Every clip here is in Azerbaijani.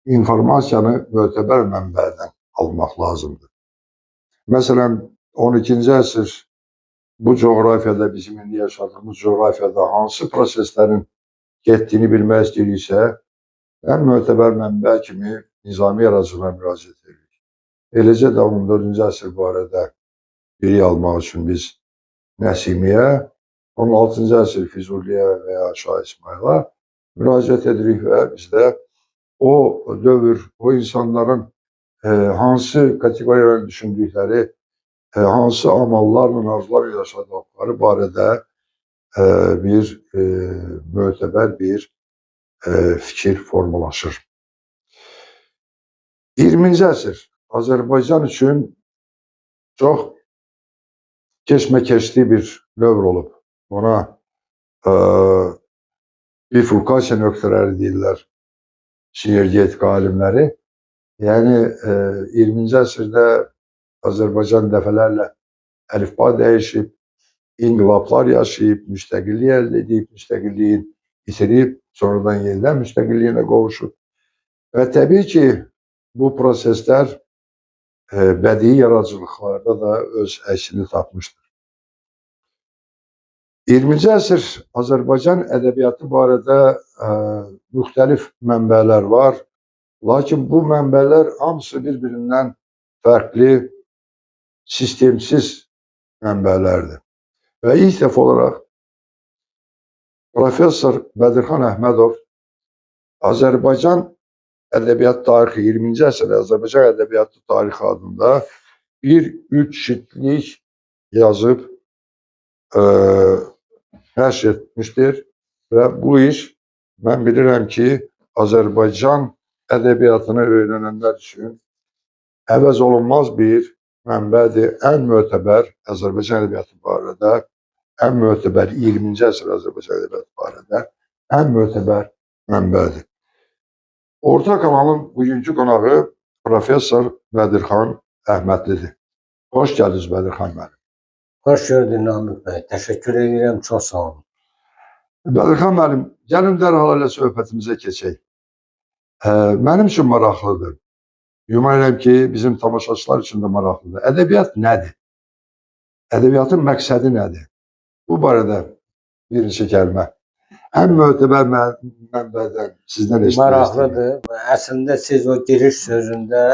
İnformasiyanı mötəbər mənbədən almaq lazımdır. Məsələn, 12-ci əsr bu coğrafiyada, bizim indi yaşadığımız coğrafiyada hansı proseslərin getdiyini bilmək istəyiriksə, ən mötəbər mənbə kimi Nizami yaradıcılığına müraciət edirik. Eləcə də 14-cü əsr barədə bilik almaq üçün biz Nəsimiyə, 16-cı əsr Füzuliyə və ya Şah İsmayıla müraciət edirik və bizdə o dövr, o insanların hansı kateqoriyalarını düşündükləri, hansı amallarla, arzularla yaşadıkları barədə bir mötəbər bir fikir formalaşır. 20-ci əsr Azərbaycan üçün çox keşməkeşli bir dövr olub. Ona bifurkasiya nöqtələri deyirlər sinergetika alimləri. Yəni 20-ci əsrdə Azərbaycan dəfələrlə əlifba dəyişib, inqilablar yaşayıb, müstəqillik əldə edib, müstəqilliyin itirib, sonradan yenidən müstəqilliyinə qovuşub. Və təbii ki, bu proseslər bədii yaradıcılıqlarda da öz əksini tapmışdır. 20-ci əsr Azərbaycan ədəbiyyatı barədə müxtəlif mənbələr var. Lakin bu mənbələr hamısı bir-birindən fərqli, sistemsiz mənbələrdir. Və ilk dəfə olaraq Professor Bədirxan Əhmədov Azərbaycan ədəbiyyat tarixi, 20-ci əsr Azərbaycan ədəbiyyatı tarixi adında bir üç cildlik yazıb nəşr etmişdir və bu iş mən bilirəm ki, Azərbaycan ədəbiyyatını öyrənənlər üçün əvəz olunmaz bir mənbədir. Ən mötəbər Azərbaycan ədəbiyyatı barədə, ən mötəbər 20-ci əsr Azərbaycan ədəbiyyatı barədə ən mötəbər mənbədir. Orta kanalın bugünkü qonağı Professor Bədirxan Əhmədlidir. Xoş gəldiniz, Bədirxan müəllim. Xoş gördük, Namiq bəy. Təşəkkür edirəm, çox sağ olun. Bədirxan müəllim, gəlin dərhal elə söhbətimizə keçək. Mənim üçün maraqlıdır. Güman edirəm ki, bizim tamaşaçılar üçün də maraqlıdır. Ədəbiyyat nədir? Ədəbiyyatın məqsədi nədir? Bu barədə bir neçə kəlmə. Ən mötəbər mənbədən sizdən eşitmək istəyirəm. Maraqlıdır. Əslində siz o giriş sözündə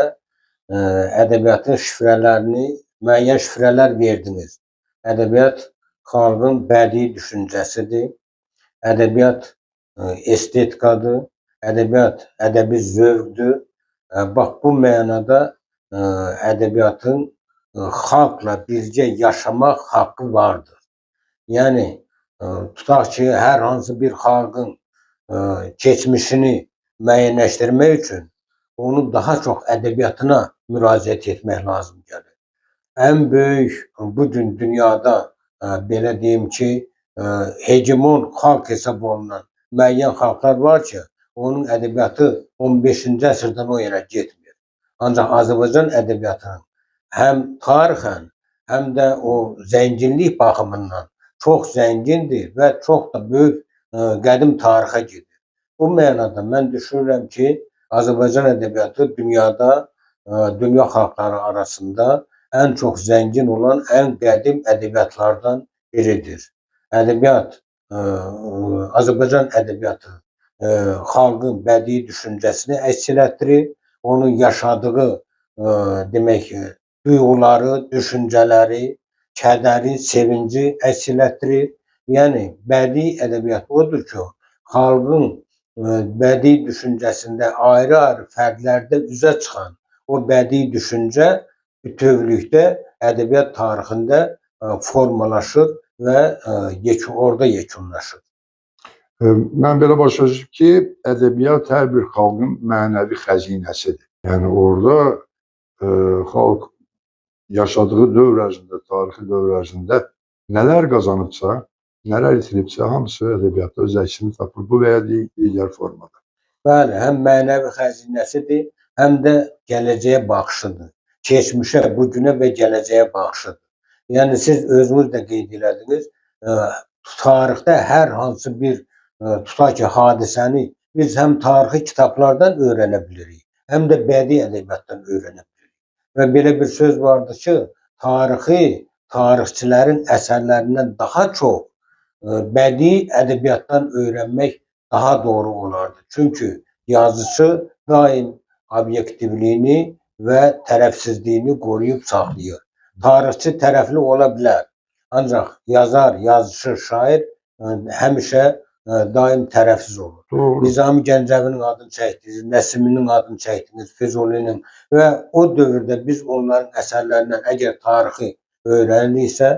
ədəbiyyatın şifrələrini, müəyyən şifrələr verdiniz. Ədəbiyyat xalqın bədii düşüncəsidir. Ədəbiyyat estetikadır. Ədəbiyyat ədəbi zövqdür. Bax bu mənada ədəbiyyatın xalqla birgə yaşamaq haqqı vardır. Yəni tutaq ki, hər hansı bir xalqın keçmişini müəyyənləşdirmək üçün onun daha çox ədəbiyyatına müraciət etmək lazım gəlir. Ən böyük bu gün dünyada belə deyim ki, hegemon xalq hesab olunan müəyyən xalqlar var ki, onun ədəbiyyatı 15-ci əsrdən o yana getmir. Ancaq Azərbaycan ədəbiyyatının həm tarixən, həm də o zənginlik baxımından çox zəngindir və çox da böyük qədim tarixə gedir. Bu mənada mən düşünürəm ki, Azərbaycan ədəbiyyatı dünyada, dünya xalqları arasında ən çox zəngin olan ən qədim ədəbiyyatlardan biridir. Ədəbiyyat, Azərbaycan ədəbiyyatı xalqın bədii düşüncəsini əks etdirir, onun yaşadığı demək duyğuları, düşüncələri, kədəri, sevinci əks etdirir. Yəni bədii ədəbiyyat odur ki, xalqın bədii düşüncəsində ayrı-ayrı fərdlərdə üzə çıxan o bədii düşüncə bütövlükdə ədəbiyyat tarixində formalaşır və orada yekunlaşır. Mən belə başa düşüb ki, ədəbiyyat hər bir xalqın mənəvi xəzinəsidir. Yəni orada xalq yaşadığı dövr ərzində, tarixi dövr ərzində nələr qazanıbsa, nələr itiribsə, hamısı ədəbiyyatda öz əksini tapır. Bu və ya digər formada. Bəli, həm mənəvi xəzinəsidir, həm də gələcəyə baxışıdır. Keçmişə, bu günə və gələcəyə baxışıdır. Yəni siz özünüz də qeyd elədiniz, tarixdə hər hansı bir tutaq ki, hadisəni Biz həm tarixi kitablardan öyrənə bilirik, həm də bədii ədəbiyyatdan öyrənə bilirik. Və belə bir söz vardır ki, tarixi tarixçilərin əsərlərindən daha çox bədii ədəbiyyatdan öyrənmək daha doğru olardı. Çünki yazıcı daim obyektivliyini və tərəfsizliyini qoruyub saxlayır. Tarixçi tərəfli ola bilər. Ancaq yazar, yazıcı, şair həmişə daim tərəfsiz olur. Doğru. Nizami Gəncəvinin adını çəkdiniz, Nəsiminin adını çəkdiniz, Füzulinin və o dövrdə biz onların əsərlərindən əgər tarixi öyrəniriksə,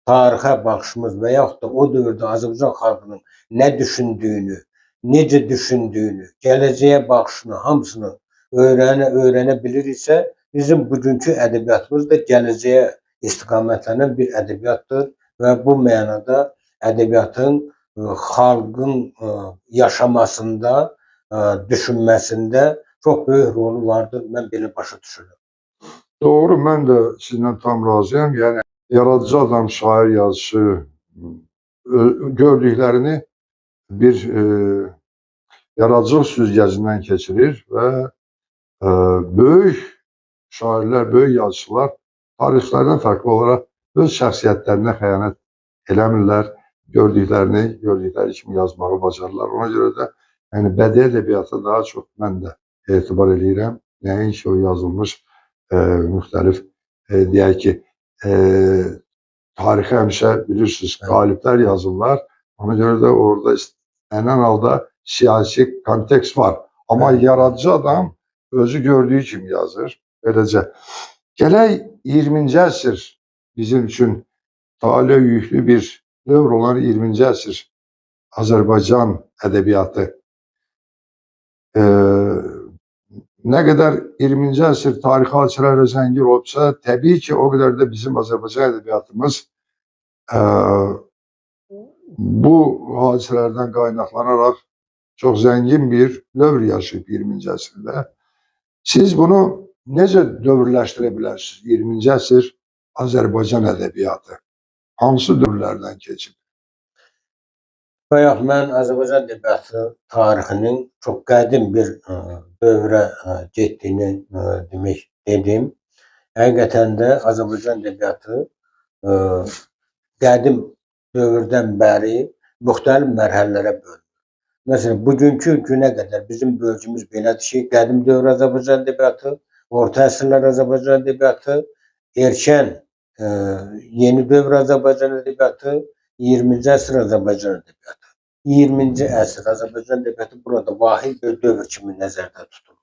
tarixə baxışımız və yaxud da o dövrdə Azərbaycan xalqının nə düşündüyünü, necə düşündüyünü, gələcəyə baxışını, hamısını öyrənə biliriksə, bizim bugünkü ədəbiyyatımız da gələcəyə istiqamətlənən bir ədəbiyyatdır və bu mənada ədəbiyyatın xalqın yaşamasında, düşünməsində çox böyük rolu vardır. Mən belə başa düşürəm. Doğru, mən də sizinlə tam razıyam. Yəni yaradıcı adam, şair, yazıcı gördüklərini bir yaradıcılıq süzgəcindən keçirir və böyük şairlər, böyük yazıçılar tarixçilərdən fərqli olaraq öz şəxsiyyətlərinə xəyanət eləmirlər. Gördüklərini gördükləri kimi yazmağı bacarırlar. Ona görə də yəni bədii ədəbiyyata daha çox mən də etibar eləyirəm. Nəinki o yazılmış müxtəlif deyək ki, tarixi həmişə bilirsiniz, qaliblər yazırlar. Ona görə də orada istənilən halda siyasi kontekst var. Amma yaradıcı adam özü gördüyü kimi yazır. Beləcə. Gələk 20-ci əsr bizim üçün tale yüklü bir dövr olan 20-ci əsr Azərbaycan ədəbiyyatı. Nə qədər 20-ci əsr tarixi hadisələrlə zəngin olubsa, təbii ki, o qədər də bizim Azərbaycan ədəbiyyatımız bu hadisələrdən qaynaqlanaraq çox zəngin bir dövr yaşayıb 20-ci əsrdə. Siz bunu necə dövrləşdirə bilərsiniz? 20-ci əsr Azərbaycan ədəbiyyatı hansı dövrlərdən keçib? Bayaq mən Azərbaycan ədəbiyyatı tarixinin çox qədim bir dövrə getdiyini demək dedim. Həqiqətən də Azərbaycan ədəbiyyatı qədim dövrdən bəri müxtəlif mərhələlərə bölünür. Məsələn, bugünkü günə qədər bizim bölgümüz belədir ki, qədim dövr Azərbaycan ədəbiyyatı, orta əsrlər Azərbaycan ədəbiyyatı, erkən yeni dövr Azərbaycan ədəbiyyatı, 20-ci əsr Azərbaycan ədəbiyyatı. 20-ci əsr Azərbaycan ədəbiyyatı burada vahid bir dövr kimi nəzərdə tutulur.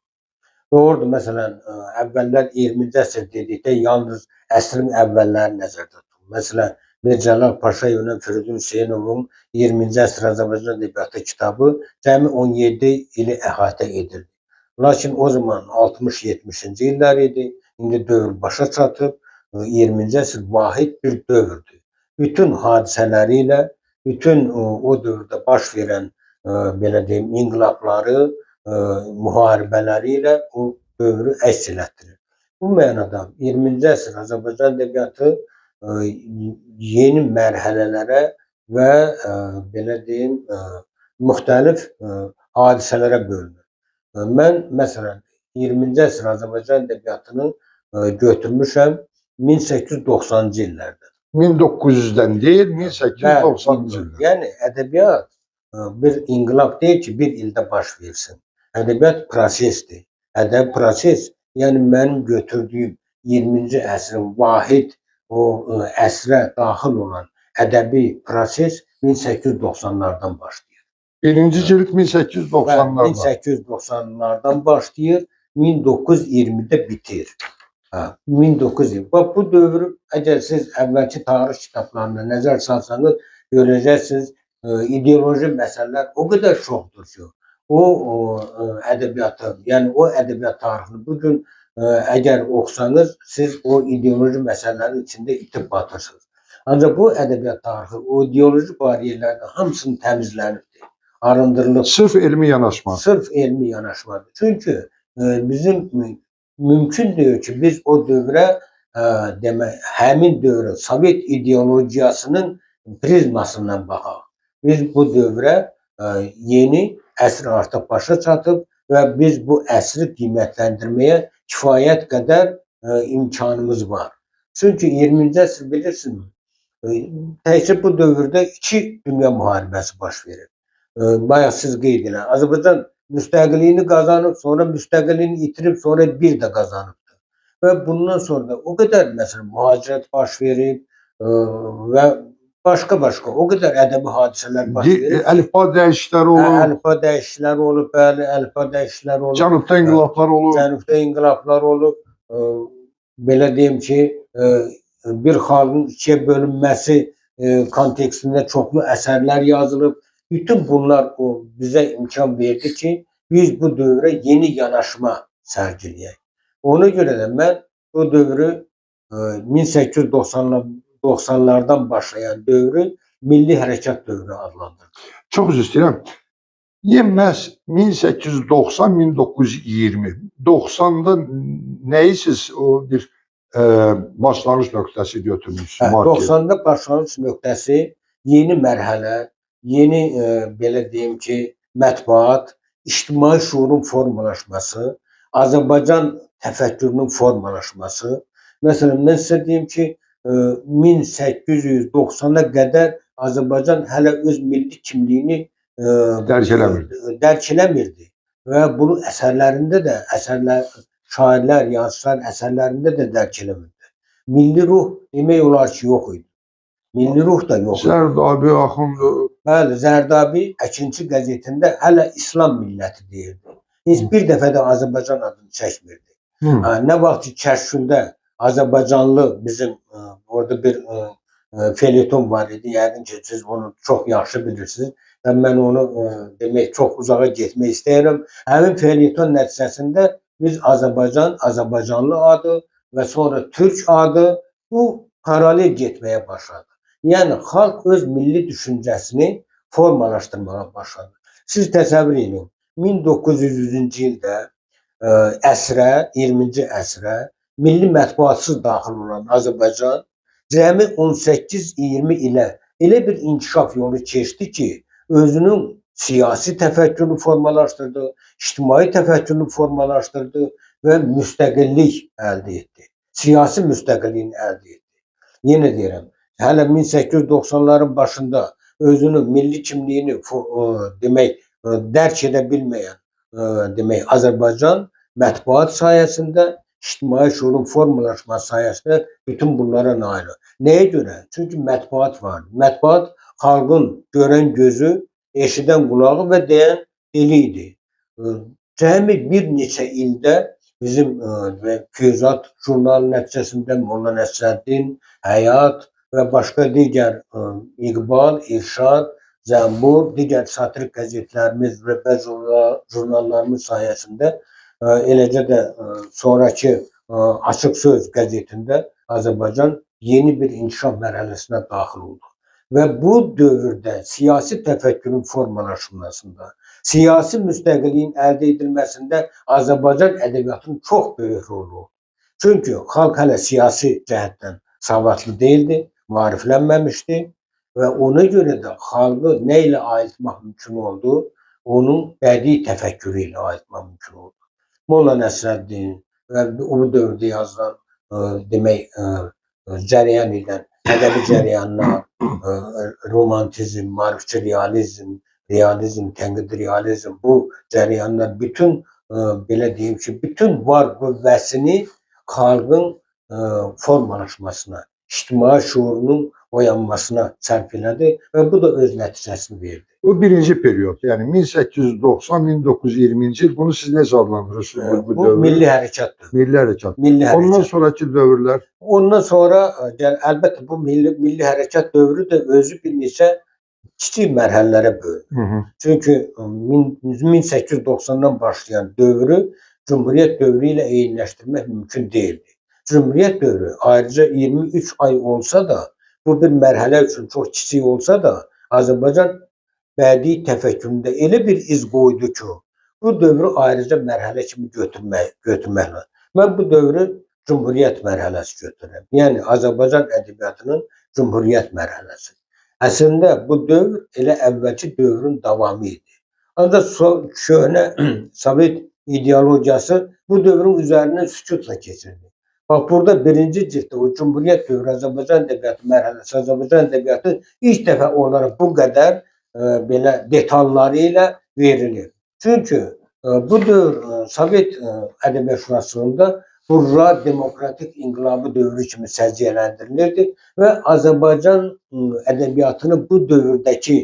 Doğrudur, məsələn, əvvəllər 20-ci əsr dedikdə yalnız əsrin əvvəlləri nəzərdə tutulur. Məsələn, Mir Cəlal Paşayevlə Firidun Hüseynovun 20-ci əsr Azərbaycan ədəbiyyatı kitabı cəmi 17 ili əhatə edirdi. Lakin o zaman 60-70-ci illər idi. İndi dövr başa çatıb, 20-ci əsr vahid bir dövrdür. Bütün hadisələri ilə, bütün o dövrdə baş verən, belə deyim, inqilabları, müharibələri ilə o dövrü əks elətdirir. Bu mənada 20-ci əsr Azərbaycan ədəbiyyatı yeni mərhələlərə və belə deyim, müxtəlif hadisələrə bölünür. Mən məsələn 20-ci əsr Azərbaycan ədəbiyyatını götürmüşəm 1890-cı illərdə. 1900-dən deyil, 1890-cı illərdə. Yəni ədəbiyyat bir inqilab deyil ki, bir ildə baş versin. Ədəbiyyat prosesdir. Ədəbi proses, yəni mənim götürdüyüm 20-ci əsrin vahid o əsrə daxil olan ədəbi proses 1890-lardan başlayır. Birinci cilt 1890-lardan. 1890-lardan başlayır, 1920-də bitir. Ha, 1920. Bax, bu dövrü əgər siz əvvəlki tarix kitablarına nəzər salsanız, görəcəksiniz, ideoloji məsələlər o qədər çoxdur ki, o ədəbiyyatı, yəni o ədəbiyyat tarixini bugün əgər oxusanız, siz o ideoloji məsələlərin içində itib batırsınız. Ancaq bu ədəbiyyat tarixi o ideoloji bariyerlərdən hamısını təmizlənibdir, arındırılıb. Sırf elmi yanaşma. Sırf elmi yanaşmadır. Çünki bizim mümkün deyil ki, biz o dövrə, demək, həmin dövrə Sovet ideologiyasının prizmasından baxaq. Biz bu dövrə yeni Əsr artıq başa çatıb və biz bu əsri qiymətləndirməyə kifayət qədər imkanımız var. Çünki 20-ci əsr bilirsiniz, təkcə bu dövrdə iki dünya müharibəsi baş verir. Bayaq siz qeyd elədiniz. Azərbaycan müstəqilliyini qazanıb, sonra müstəqilliyini itirib, sonra bir də qazanıbdır. Və bundan sonra da o qədər məsələn mühacirət baş verib və başqa-başqa o qədər ədəbi hadisələr baş verib. Əlifba dəyişiklikləri olub. Əlifba dəyişiklikləri olub, bəli, əlifba dəyişiklikləri olub. Cənubda inqilablar olub. Cənubda inqilablar olub. Belə deyim ki, bir xalqın ikiyə bölünməsi kontekstində çoxlu əsərlər yazılıb. Bütün bunlar o bizə imkan verdi ki, biz bu dövrə yeni yanaşma sərgiləyək. Ona görə də mən bu dövrü 1890-lardan başlayan dövrü milli hərəkat dövrü adlandırdım. Çox üzr istəyirəm. Niyə məhz 1890-1920? 90-da nəyi siz o bir başlanğıc nöqtəsi götürmüşsünüz? 90-da başlanğıc nöqtəsi yeni mərhələ, yeni belə deyim ki, mətbuat, ictimai şuurun formalaşması, Azərbaycan təfəkkürünün formalaşması. Məsələn, mən sizə deyim ki, 1890-a qədər Azərbaycan hələ öz milli kimliyini dərk eləmirdi. Dərk eləmirdi və bunu əsərlərində də, şairlər, yazıçılar əsərlərində də dərk eləmirdi. Milli ruh demək olar ki, yox idi. Milli ruh da yox idi. Zərdabi Axundu. Bəli, Zərdabi Əkinçi qəzetində hələ İslam milləti deyirdi. Heç bir dəfə də Azərbaycan adını çəkmirdi. Nə vaxt ki, Kəşfündə Azərbaycanlı bizim orada bir felyeton var idi. Yəqin ki, siz onu çox yaxşı bilirsiniz. Və mən onu demək çox uzağa getmək istəyirəm. Həmin felyeton nəticəsində biz Azərbaycan, Azərbaycanlı adı və sonra Türk adı bu paralel getməyə başladı. Yəni xalq öz milli düşüncəsini formalaşdırmağa başladı. Siz təsəvvür edin, 1900-cü ildə əsrə, 20-ci əsrə milli mətbuatsız daxil olan Azərbaycan cəmi 18-20 ilə elə bir inkişaf yolu keçdi ki, özünün siyasi təfəkkürünü formalaşdırdı, ictimai təfəkkürünü formalaşdırdı və müstəqillik əldə etdi. Siyasi müstəqilliyini əldə etdi. Yenə deyirəm, hələ 1890-ların başında özünün milli kimliyini demək dərk edə bilməyən demək Azərbaycan mətbuat sayəsində, ictimai şuurun formalaşması sayəsində bütün bunlara nail oldu. Nəyə görə? Çünki mətbuat vardı. Mətbuat xalqın görən gözü, eşidən qulağı və deyən dili idi. Cəmi bir neçə ildə bizim Füyuzat jurnalı nəticəsində Molla Nəsrəddin, Həyat və başqa digər İqbal, İrşad, Zəmbur, digər satirik qəzetlərimiz və jurnallarımız sayəsində, eləcə də sonrakı Açıq Söz qəzetində Azərbaycan yeni bir inkişaf mərhələsinə daxil oldu. Və bu dövrdə siyasi təfəkkürün formalaşmasında, siyasi müstəqilliyin əldə edilməsində Azərbaycan ədəbiyyatının çox böyük rolu oldu. Çünki xalq hələ siyasi cəhətdən savadlı deyildi, maariflənməmişdi və ona görə də xalqı nə ilə ayıltmaq mümkün oldu? Onun bədii təfəkkürü ilə ayıltmaq mümkün oldu. Molla Nəsrəddin və o dövrdə yazılan demək cərəyan edən ədəbi cərəyanlar, romantizm, maarifçi realizm, realizm, tənqidi realizm, bu cərəyanlar bütün belə deyim ki, bütün var qüvvəsini xalqın formalaşmasına, ictimai şuurunun oyanmasına sərf elədi və bu da öz nəticəsini verdi. Bu birinci period, yəni 1890-1920-ci il, bunu siz necə adlandırırsınız? Bu dövrü? Milli hərəkat dövrü. Milli hərəkat. Milli hərəkat. Ondan sonraki dövrlər? Ondan sonra, əlbəttə bu milli hərəkat dövrü də özü bir neçə kiçik mərhələlərə bölünür. Çünki 1890-dan başlayan dövrü Cumhuriyyət dövrü ilə eyniləşdirmək mümkün deyildi. Cumhuriyyət dövrü ayrıca 23 ay olsa da, bu bir mərhələ üçün çox kiçik olsa da, Azərbaycan bədii təfəkküründə elə bir iz qoydu ki, bu dövrü ayrıca mərhələ kimi götürmək lazım. Mən bu dövrü Cumhuriyyət mərhələsi götürürəm. Yəni Azərbaycan ədəbiyyatının Cumhuriyyət mərhələsi. Əslində bu dövr elə əvvəlki dövrün davamı idi. Ancaq köhnə Sovet ideologiyası bu dövrün üzərindən sükutla keçirdi. Bax, burada birinci cilddə o Cümhuriyyət dövrü Azərbaycan ədəbiyyatı mərhələsi, Azərbaycan ədəbiyyatı ilk dəfə olaraq bu qədər belə detalları ilə verilir. Çünki bu dövr Sovet ədəbiyyatşünaslığında burjua demokratik inqilabı dövrü kimi səciyyələndirilirdi və Azərbaycan ədəbiyyatını bu dövrdəki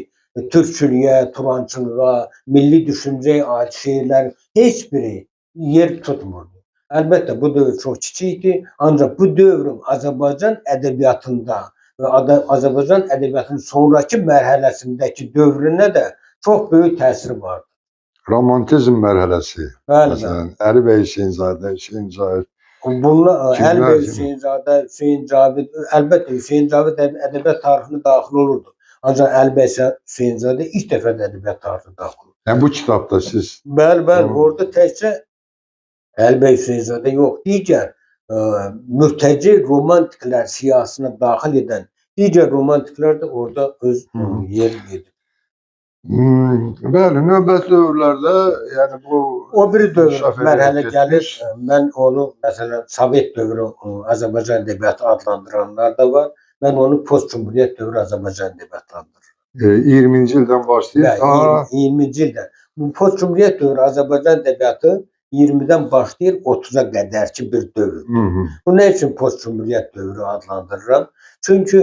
türkçülüyə, turançılığa, milli düşüncəyə aid şeirlər heç biri yer tutmurdu. Əlbəttə bu dövr çox kiçikdir, ancaq bu dövrün Azərbaycan ədəbiyyatında və Azərbaycan ədəbiyyatının sonrakı mərhələsindəki dövrünə də çox böyük təsiri vardı. Romantizm mərhələsi. Bəli, bəli. Məsələn, Əli bəy Hüseynzadə, Hüseyn Zahid. Bunlar Kimlər Əli bəy kimi? Hüseynzadə, Hüseyn Cavid, əlbəttə Hüseyn Cavid ədəbiyyat tarixinə daxil olurdu. Ancaq Əli bəy Hüseynzadə ilk dəfə də ədəbiyyat tarixinə daxil olurdu. Yəni bu kitabda siz Bəli, bəli, Doğru. orada təkcə Əli bəy Hüseynzadə yox, digər mürtəci romantiklər siyahısına daxil edən digər romantiklər də orada öz yer edib. Bəli, növbəti dövrlərdə, yəni bu O biri dövr inkişaf edərək mərhələ gəlir. getmiş. Mən onu məsələn Sovet dövrü Azərbaycan ədəbiyyatı adlandıranlar da var. Mən onu post-cümhuriyyət dövrü Azərbaycan ədəbiyyatı adlandırıram. 20-ci ildən başlayır Bəli, ta 20-ci ildə. Bu post-cümhuriyyət dövrü Azərbaycan ədəbiyyatı 20-dən başlayır 30-a qədərki bir dövr. Bu nə üçün post-cümhuriyyət dövrü adlandırıram? Çünki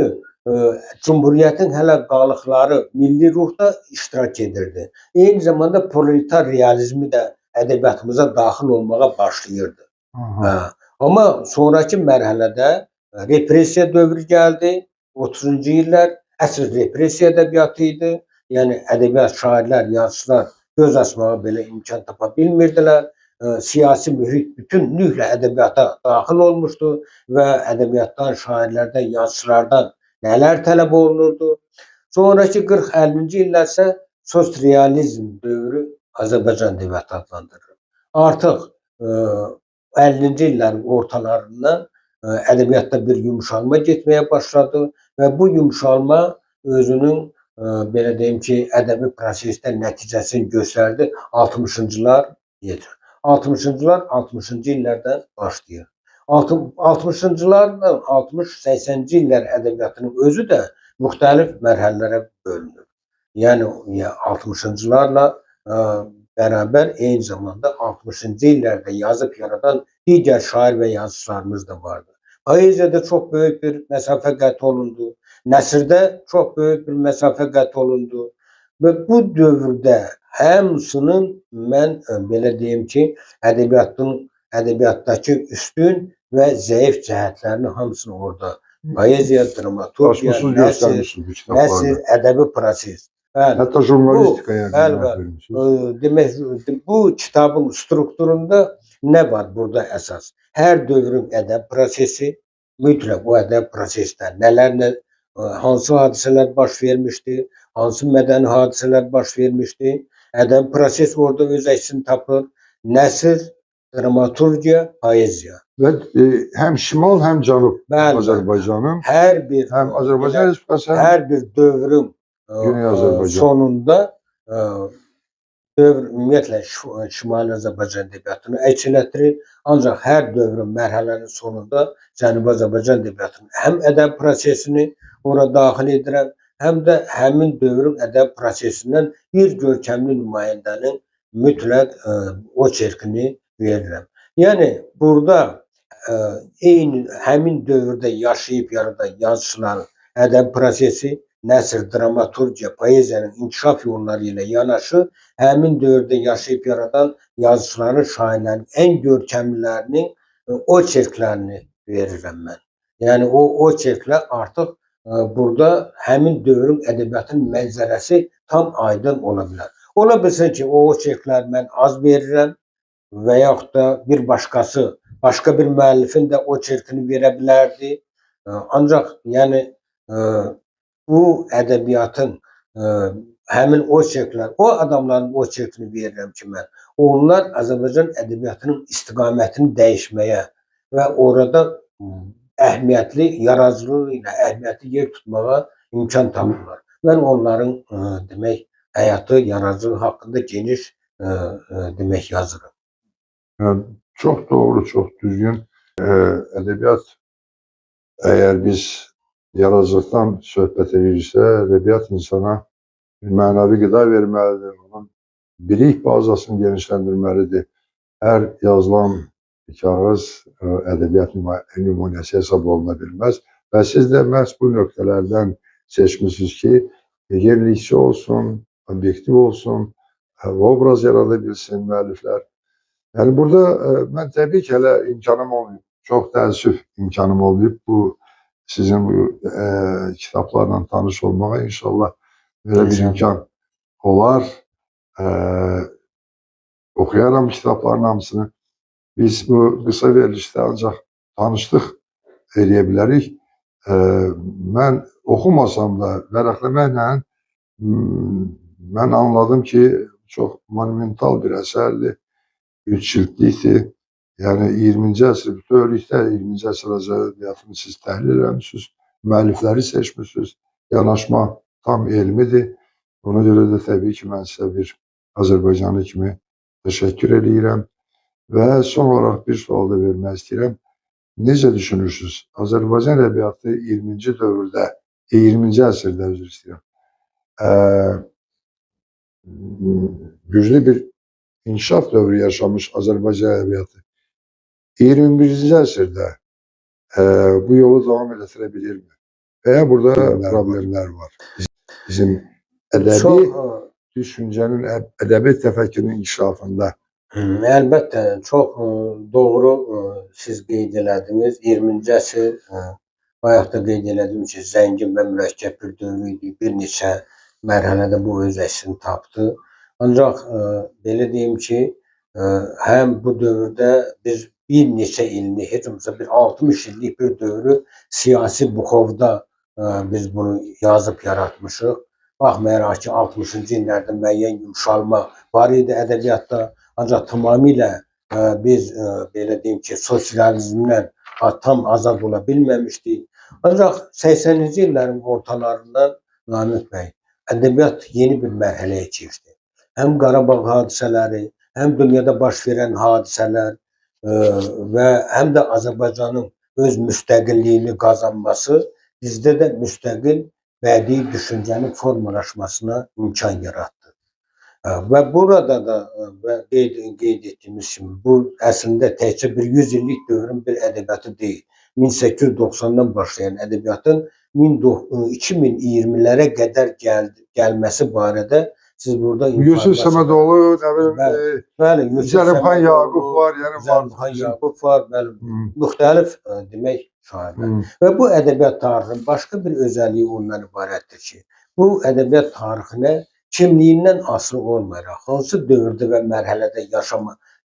Cümhuriyyətin hələ qalıqları milli ruhda iştirak edirdi. Eyni zamanda proletar realizmi də ədəbiyyatımıza daxil olmağa başlayırdı. Aha. Hə. Amma sonrakı mərhələdə repressiya dövrü gəldi. 30-cu illər əsl repressiya ədəbiyyatı idi. Yəni ədəbiyyat şairlər, yazıçılar göz açmağa belə imkan tapa bilmirdilər. Siyasi mühit bütünlüklə ədəbiyyata daxil olmuşdu və ədəbiyyatdan, şairlərdən, yazıçılardan nələr tələb olunurdu. Sonrakı 40-50-ci illər isə sosrealizm dövrü Azərbaycan ədəbiyyatı adlandırılır. Artıq 50-ci illərin ortalarından ədəbiyyatda bir yumşalma getməyə başladı və bu yumşalma özünün belə deyim ki, ədəbi prosesdə nəticəsini göstərdi. 60-cılar gedir. 60-cılar 60-cı illərdən başlayır. 60-cılardan 60-80-ci illər ədəbiyyatının özü də müxtəlif mərhələlərə bölünür. Yəni 60-cılarla bərabər eyni zamanda 60-cı illərdə yazıb yaradan digər şair və yazıçılarımız da vardı. Poeziyada çox böyük bir məsafə qət olundu. Nəsrdə çox böyük bir məsafə qət olundu. Və bu dövrdə hamısının mən belə deyim ki, ədəbiyyatdakı üstün və zəif cəhətlərini hamısını orada poeziya, dramaturgiya, Açmışsınız, nəsr, göstərmişsiniz bu kitablarda. nəsr, ədəbi proses. Bəli. Hətta jurnalistikaya bəli, qiymət bəli. vermişsiniz. Demək, bu kitabın strukturunda nə var burada əsas? Hər dövrün ədəb prosesi, mütləq o ədəb prosesdə nələr, hansı hadisələr baş vermişdi, hansı mədəni hadisələr baş vermişdi. Ədəbi proses orada öz əksini tapır. Nəsr, dramaturgiya, poeziya. Və həm şimal, həm cənub Bəli, bəli. Azərbaycanın, Hər bir həm Azərbaycan Respublikası, həm hər bir dövrün Güney Azərbaycan. sonunda dövr ümumiyyətlə Şimali Azərbaycan ədəbiyyatını əks etdirir. Ancaq hər dövrün mərhələnin sonunda Cənubi Azərbaycan ədəbiyyatının həm ədəbi prosesini ora daxil edirəm, həm də həmin dövrün ədəbi prosesindən bir görkəmli nümayəndənin mütləq oçerkini verirəm. Yəni burada eyni həmin dövrdə yaşayıb yaradan yazıçıların ədəbi prosesi, nəsr, dramaturgiya, poeziyanın inkişaf yolları ilə yanaşı, həmin dövrdə yaşayıb yaradan yazıçıların, şairlərin ən görkəmlilərinin oçerklərini verirəm mən. Yəni o oçerklər artıq burada həmin dövrün ədəbiyyatının mənzərəsi tam aydın ola bilər. Ola bilsin ki, o oçerkləri mən az verirəm və yaxud da bir başqası, başqa bir müəllifin də oçerkini verə bilərdi. Ancaq yəni bu ədəbiyyatın həmin oçerklər, o adamların oçerkini verirəm ki mən, onlar Azərbaycan ədəbiyyatının istiqamətini dəyişməyə və orada əhəmiyyətli yaradıcılığı ilə əhəmiyyətli yer tutmağa imkan tapırlar. Mən onların demək həyatı, yaradıcılığı haqqında geniş demək yazırıq. Yəni, çox doğru, çox düzgün. Ədəbiyyat, əgər biz yaradıcılıqdan söhbət ediriksə, ədəbiyyat insana bir mənəvi qida verməlidir, onun bilik bazasını genişləndirməlidir. Hər yazılan kağız ədəbiyyat nümunəsi hesab oluna bilməz. Və siz də məhz bu nöqtələrdən seçmisiniz ki, yenilikçi olsun, obyektiv olsun, obraz yarada bilsin müəlliflər. Yəni burada mən təbii ki, hələ imkanım olmayıb. Çox təəssüf imkanım olmayıb bu sizin bu kitablarla tanış olmağa inşallah belə bir imkan olar. Oxuyaram kitabların hamısını. Biz bu qısa verilişdə ancaq tanışlıq eləyə bilərik. Mən oxumasam da vərəqləməklə mən anladım ki, çox monumental bir əsərdir. 3 cildlikdir. Yəni 20-ci əsr bütövlükdə 20-ci əsr ədəbiyyatını siz təhlil eləmisiniz, müəllifləri seçmisiniz. Yanaşma tam elmidir. Ona görə də təbii ki, mən sizə bir Azərbaycanlı kimi təşəkkür eləyirəm. Və son olaraq bir sual da vermək istəyirəm. Necə düşünürsünüz? Azərbaycan ədəbiyyatı 20-ci dövrdə, 20-ci əsrdə üzr istəyirəm. Güclü bir inkişaf dövrü yaşamış Azərbaycan ədəbiyyatı 21-ci əsrdə bu yolu davam elətdirə bilirmi? Və ya burada problemlər var. Bizim ədəbi düşüncənin, ədəbi təfəkkürün inkişafında. Əlbəttə, çox doğru siz qeyd elədiniz. 20-ci əsr, bayaq da qeyd elədim ki, zəngin və mürəkkəb bir dövr idi. Bir neçə mərhələdə bu öz əksini tapdı. Ancaq belə deyim ki, həm bu dövrdə biz bir neçə ilini, heç olmasa bir 60 illik bir dövrü siyasi buxovda biz bunu yazıb yaratmışıq. Baxmayaraq ki, 60-cı illərdə müəyyən yumşalma var idi ədəbiyyatda, ancaq tamamilə biz belə deyim ki, sosializmdən tam azad ola bilməmişdik. Ancaq 80-ci illərin ortalarından Namiq bəy, ədəbiyyat yeni bir mərhələyə keçdi. Həm Qarabağ hadisələri, həm dünyada baş verən hadisələr və həm də Azərbaycanın öz müstəqilliyini qazanması bizdə də müstəqil bədii düşüncənin formalaşmasına imkan yaratdı. Və burada da və qeyd etdiyimiz kimi bu əslində təkcə bir 100 illik dövrün bir ədəbiyyatı deyil. 1890-dan başlayan ədəbiyyatın 2020-lərə qədər gəlməsi barədə siz burada Yusuf Səmədoğlu, nə bilim, bəli, Zəlimxan Yaqub var, yəni Zəlimxan Yaqub var, bəli, müxtəlif demək şairlər. Və bu ədəbiyyat tarixinin başqa bir özəlliyi ondan ibarətdir ki, bu ədəbiyyat tarixinə kimliyindən asılı olmayaraq, hansı dövrdə və mərhələdə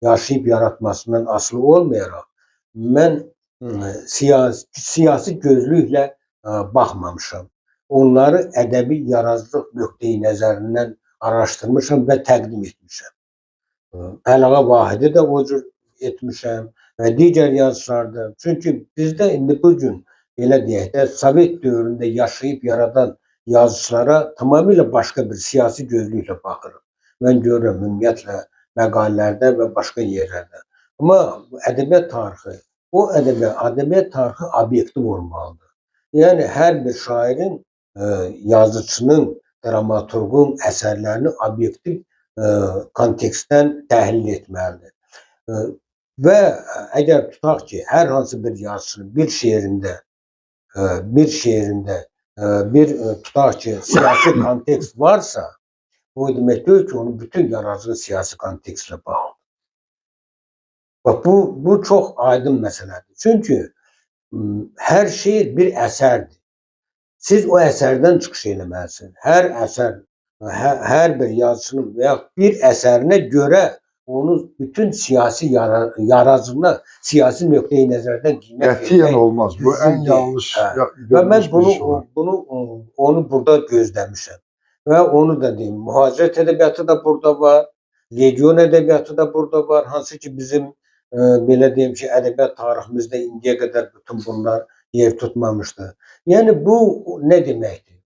yaşayıb yaratmasından asılı olmayaraq, mən siyasi gözlüklə baxmamışam. Onları ədəbi yaradıcılıq nöqteyi nəzərindən araşdırmışam və təqdim etmişəm. Əliağa Vahidi də o cür etmişəm və digər yazıçılarda. Çünki bizdə indi bu gün belə deyək də Sovet dövründə yaşayıb yaradan yazıçılara tamamilə başqa bir siyasi gözlüklə baxırıq. Mən görürəm ümumiyyətlə məqalələrdə və başqa yerlərdə. Amma ədəbiyyat tarixi, o ədəbiyyat tarixi obyektiv olmalıdır. Yəni hər bir şairin, yazıçının, dramaturqun əsərlərini obyektiv kontekstdən təhlil etməlidir. Və əgər tutaq ki, hər hansı bir yazıçının bir şeirində bir tutaq ki, siyasi kontekst varsa, bu demək deyil ki, onun bütün yaradıcılığı siyasi kontekstlə bağlıdır. Bax, bu çox aydın məsələdir. Çünki hər şeir bir əsərdir. Siz o əsərdən çıxış eləməlisiniz. Hər əsər, hər bir yazıçının və yaxud bir əsərinə görə onun bütün siyasi yaradıcılığına, siyasi nöqteyi nəzərdən qiymət vermək olmaz. Bu ən yanlış. Və mən onu burada gözləmişəm. Və onu da deyim, mühacirət ədəbiyyatı da burada var, legion ədəbiyyatı da burada var. Hansı ki bizim belə deyim ki, ədəbiyyat tariximizdə indiyə qədər bütün bunlar yer tutmamışdı. Yəni bu nə deməkdir?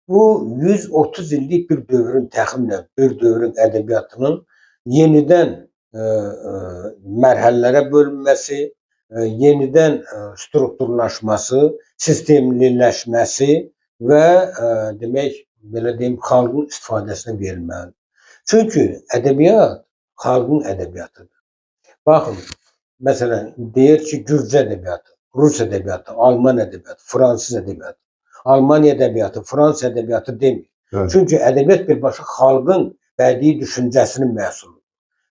Bu 130 illik bir dövrün təxminən bir dövrün ədəbiyyatının yenidən mərhələlərə bölünməsi, yenidən strukturlaşması, sistemliləşməsi və demək, belə deyim, xalqın istifadəsinə verilməlidir. Çünki ədəbiyyat xalqın ədəbiyyatıdır. Baxın, məsələn, deyir ki, Gürcü ədəbiyyatı, Rus ədəbiyyatı, Alman ədəbiyyatı, Fransız ədəbiyyatı, Almaniya ədəbiyyatı, Fransa ədəbiyyatı demir. Evet. Çünki ədəbiyyat birbaşa xalqın bədii düşüncəsinin məhsuludur.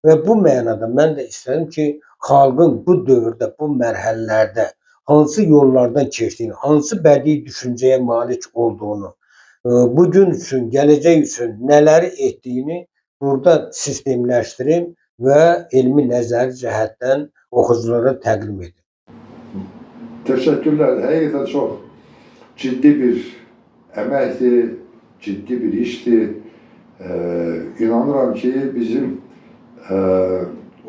Və bu mənada mən də istədim ki, xalqın bu dövrdə, bu mərhələlərdə hansı yollardan keçdiyini, hansı bədii düşüncəyə malik olduğunu, bugün üçün, gələcək üçün nələri etdiyini burada sistemləşdirim və elmi nəzəri cəhətdən oxuculara təqdim edim. Təşəkkürlər. Həqiqətən çox ciddi bir əməkdir, ciddi bir işdir. İnanıram ki, bizim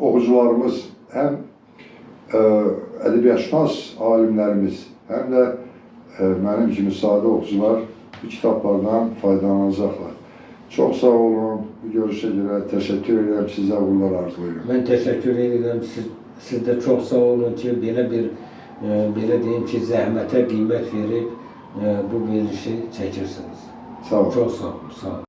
oxucularımız həm ədəbiyyatşünas alimlərimiz, həm də mənim kimi sadə oxucular bu kitablardan faydalanacaqlar. Çox sağ olun. Bu görüşə görə təşəkkür edirəm. Sizə uğurlar arzulayıram. Mən təşəkkür edirəm. Siz də çox sağ olun ki, belə bir belə deyim ki, zəhmətə qiymət verib bu verilişi çəkirsiniz. Sağ olun. Çox sağ olun. Sağ olun.